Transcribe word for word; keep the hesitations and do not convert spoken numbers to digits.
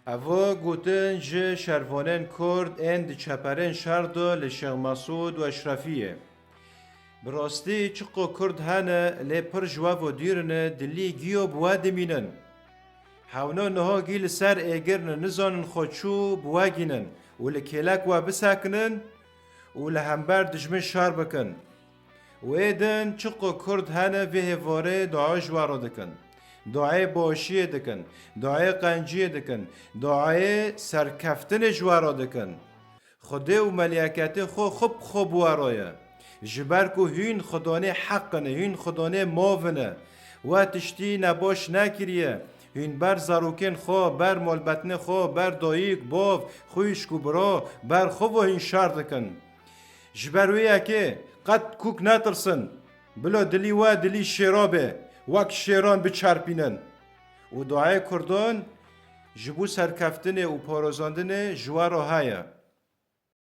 Evo gotin ji şervanên Kurd ên di çeperên şer de li Şêx Mesûd û Eşrefiyê. Bi rastî çiqo Kurd hene lê pir ji we ve dûr in, dilî giyo bi we dimînin. Hewno niha gî li ser êgir in, nizanin xwe çû bi we gînin û li kêlek we bisekinin û li hember dijmin şer bikin. Û êdin çiqo Kurd hene vê hêvarê dua ji we re dikin. Duayê başiyê dikin, duayê qenciyê dikin, duayê serkeftinê ji we re dikin. Xwedê û meliyeketê xwe xwe bi xwe bi we re ye. Ji ber ku hûn xwedonê heq in, hûn xwedonê mov in. We tiştî nebaş nekiriye. Hûn ber zarokên xwe, ber malbetinê xwe, ber dayik, bav, xwişk û bira, ber xwe ve hûn şer dikin. Ji ber wê yekê qet kûk netirsin. Bila dilî we dilî şêra be, wek şêran biçerpînin. Û duayê Kurdan ji bo serkeftinê û parozandinê ji we re heye.